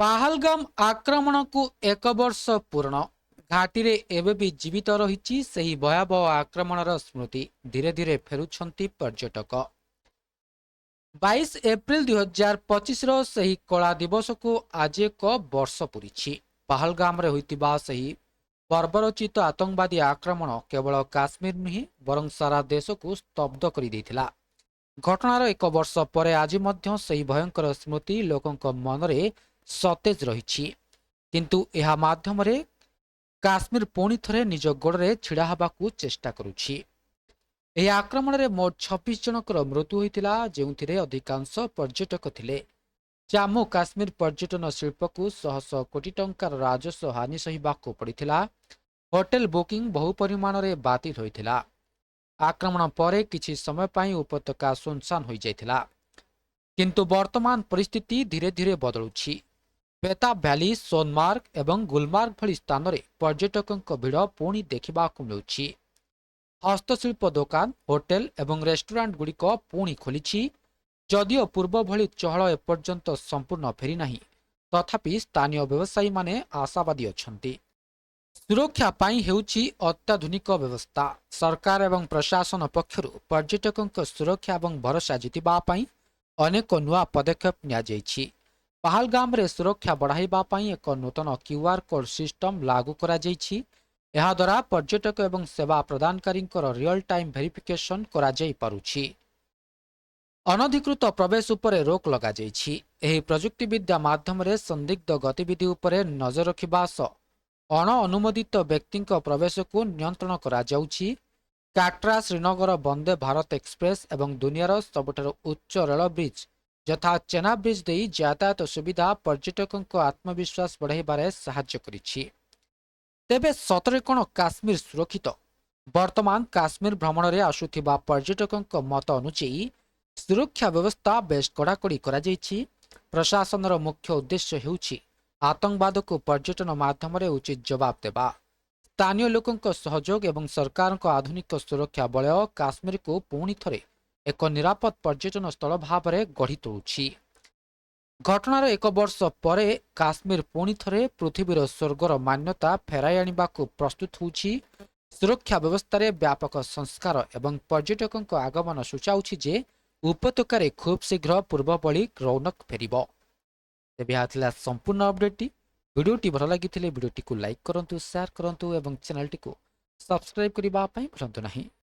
ପାହାଲଗାମ ଆକ୍ରମଣକୁ ଏକ ବର୍ଷ ପୂରଣ। ଘାଟିରେ ଏବେ ବି ଜୀବିତ ରହିଛି ସେହି ଭୟାବହ ଆକ୍ରମଣର ସ୍ମୃତି। ଧୀରେ ଧୀରେ ଫେରୁଛନ୍ତି ପର୍ଯ୍ୟଟକ। 22 ଏପ୍ରିଲ 2025ର ସେହି କଳା ଦିବସକୁ ଆଜି ଏକ ବର୍ଷ ପୂରିଛି। ପାହାଲଗାମରେ ହୋଇଥିବା ସେହି ବର୍ବରୋଚିତ ଆତଙ୍କବାଦୀ ଆକ୍ରମଣ କେବଳ କାଶ୍ମୀର ନୁହେଁ, ବରଂ ସାରା ଦେଶକୁ ସ୍ତବ୍ଧ କରିଦେଇଥିଲା। ଘଟଣାର ଏକ ବର୍ଷ ପରେ ଆଜି ମଧ୍ୟ ସେହି ଭୟଙ୍କର ସ୍ମୃତି ଲୋକଙ୍କ ମନରେ ସତେଜ ରହିଛି। କିନ୍ତୁ ଏହା ମାଧ୍ୟମରେ କାଶ୍ମୀର ପୁଣି ଥରେ ନିଜ ଗୋଡ଼ରେ ଛିଡ଼ା ହେବାକୁ ଚେଷ୍ଟା କରୁଛି। ଏହି ଆକ୍ରମଣରେ ମୋଟ 26 ଜଣଙ୍କର ମୃତ୍ୟୁ ହୋଇଥିଲା, ଯେଉଁଥିରେ ଅଧିକାଂଶ ପର୍ଯ୍ୟଟକ ଥିଲେ। ଜାମ୍ମୁ କାଶ୍ମୀର ପର୍ଯ୍ୟଟନ ଶିଳ୍ପକୁ ଶହ ଶହ କୋଟି ଟଙ୍କାର ରାଜସ୍ୱ ହାନି ସହିବାକୁ ପଡ଼ିଥିଲା। ହୋଟେଲ ବୁକିଂ ବହୁ ପରିମାଣରେ ବାତିଲ ହୋଇଥିଲା। ଆକ୍ରମଣ ପରେ କିଛି ସମୟ ପାଇଁ ଉପତ୍ୟକା ଶୂନଶାନ ହୋଇଯାଇଥିଲା। କିନ୍ତୁ ବର୍ତ୍ତମାନ ପରିସ୍ଥିତି ଧୀରେ ଧୀରେ ବଦଳୁଛି। ବେତାବ ଭ୍ୟାଲି, ସୋନମାର୍ଗ ଏବଂ ଗୁଲମାର୍ଗ ଭଳି ସ୍ଥାନରେ ପର୍ଯ୍ୟଟକଙ୍କ ଭିଡ଼ ପୁଣି ଦେଖିବାକୁ ମିଳୁଛି। ହସ୍ତଶିଳ୍ପ ଦୋକାନ, ହୋଟେଲ ଏବଂ ରେଷ୍ଟୁରାଣ୍ଟ ଗୁଡ଼ିକ ପୁଣି ଖୋଲିଛି। ଯଦିଓ ପୂର୍ବ ଭଳି ଚହଳ ଏପର୍ଯ୍ୟନ୍ତ ସମ୍ପୂର୍ଣ୍ଣ ଫେରିନାହିଁ, ତଥାପି ସ୍ଥାନୀୟ ବ୍ୟବସାୟୀମାନେ ଆଶାବାଦୀ ଅଛନ୍ତି। ସୁରକ୍ଷା ପାଇଁ ହେଉଛି ଅତ୍ୟାଧୁନିକ ବ୍ୟବସ୍ଥା। ସରକାର ଏବଂ ପ୍ରଶାସନ ପକ୍ଷରୁ ପର୍ଯ୍ୟଟକଙ୍କ ସୁରକ୍ଷା ଏବଂ ଭରସା ଜିତିବା ପାଇଁ ଅନେକ ନୂଆ ପଦକ୍ଷେପ ନିଆଯାଇଛି। ପାହାଲଗାମରେ ସୁରକ୍ଷା ବଢ଼ାଇବା ପାଇଁ ଏକ ନୂତନ କ୍ୟୁଆର୍ କୋଡ୍ ସିଷ୍ଟମ ଲାଗୁ କରାଯାଇଛି। ଏହାଦ୍ୱାରା ପର୍ଯ୍ୟଟକ ଏବଂ ସେବା ପ୍ରଦାନକାରୀଙ୍କର ରିଅଲ ଟାଇମ୍ ଭେରିଫିକେସନ କରାଯାଇପାରୁଛି। ଅନଧିକୃତ ପ୍ରବେଶ ଉପରେ ରୋକ ଲଗାଯାଇଛି। ଏହି ପ୍ରଯୁକ୍ତିବିଦ୍ୟା ମାଧ୍ୟମରେ ସନ୍ଦିଗ୍ଧ ଗତିବିଧି ଉପରେ ନଜର ରଖିବା ସହ ଅଣ ଅନୁମୋଦିତ ବ୍ୟକ୍ତିଙ୍କ ପ୍ରବେଶକୁ ନିୟନ୍ତ୍ରଣ କରାଯାଉଛି। କାଟ୍ରା ଶ୍ରୀନଗର ବନ୍ଦେ ଭାରତ ଏକ୍ସପ୍ରେସ୍ ଏବଂ ଦୁନିଆର ସବୁଠାରୁ ଉଚ୍ଚ ରେଳ ବ୍ରିଜ୍ ଯଥା ଚେନାବ ବ୍ରିଜ୍ ଦେଇ ଯାତାୟାତ ସୁବିଧା ପର୍ଯ୍ୟଟକଙ୍କ ଆତ୍ମବିଶ୍ୱାସ ବଢ଼ାଇବାରେ ସାହାଯ୍ୟ କରିଛି। ତେବେ ସତରେ କ'ଣ କାଶ୍ମୀର ସୁରକ୍ଷିତ? ବର୍ତ୍ତମାନ କାଶ୍ମୀର ଭ୍ରମଣରେ ଆସୁଥିବା ପର୍ଯ୍ୟଟକଙ୍କ ମତ ଅନୁଯାୟୀ, ସୁରକ୍ଷା ବ୍ୟବସ୍ଥା ବେଶ୍ କଡ଼ାକଡ଼ି କରାଯାଇଛି। ପ୍ରଶାସନର ମୁଖ୍ୟ ଉଦ୍ଦେଶ୍ୟ ହେଉଛି ଆତଙ୍କବାଦକୁ ପର୍ଯ୍ୟଟନ ମାଧ୍ୟମରେ ଉଚିତ ଜବାବ ଦେବା। ସ୍ଥାନୀୟ ଲୋକଙ୍କ ସହଯୋଗ ଏବଂ ସରକାରଙ୍କ ଆଧୁନିକ ସୁରକ୍ଷା ବଳୟ କାଶ୍ମୀରକୁ ପୁଣି ଥରେ ଏକ ନିରାପଦ ପର୍ଯ୍ୟଟନ ସ୍ଥଳ ଭାବରେ ଗଢ଼ି ତୋଳୁଛି। ଘଟଣାର ଏକ ବର୍ଷ ପରେ କାଶ୍ମୀର ପୁଣି ଥରେ ପୃଥିବୀର ସ୍ୱର୍ଗର ମାନ୍ୟତା ଫେରାଇ ଆଣିବାକୁ ପ୍ରସ୍ତୁତ ହେଉଛି। ସୁରକ୍ଷା ବ୍ୟବସ୍ଥାରେ ବ୍ୟାପକ ସଂସ୍କାର ଏବଂ ପର୍ଯ୍ୟଟକଙ୍କ ଆଗମନ ସୂଚାଉଛି ଯେ ଉପତ୍ୟକାରେ ଖୁବ୍ ଶୀଘ୍ର ପୂର୍ବ ଭଳି ରୌନକ ଫେରିବ। ତେବେ ଏହା ଥିଲା ସମ୍ପୂର୍ଣ୍ଣ ଅପଡେଟଟି। ଭିଡ଼ିଓଟି ଭଲ ଲାଗିଥିଲେ ଭିଡ଼ିଓଟିକୁ ଲାଇକ୍ କରନ୍ତୁ, ସେୟାର କରନ୍ତୁ ଏବଂ ଚ୍ୟାନେଲଟିକୁ ସବସ୍କ୍ରାଇବ୍ କରିବା ପାଇଁ ଭୁଲନ୍ତୁ ନାହିଁ।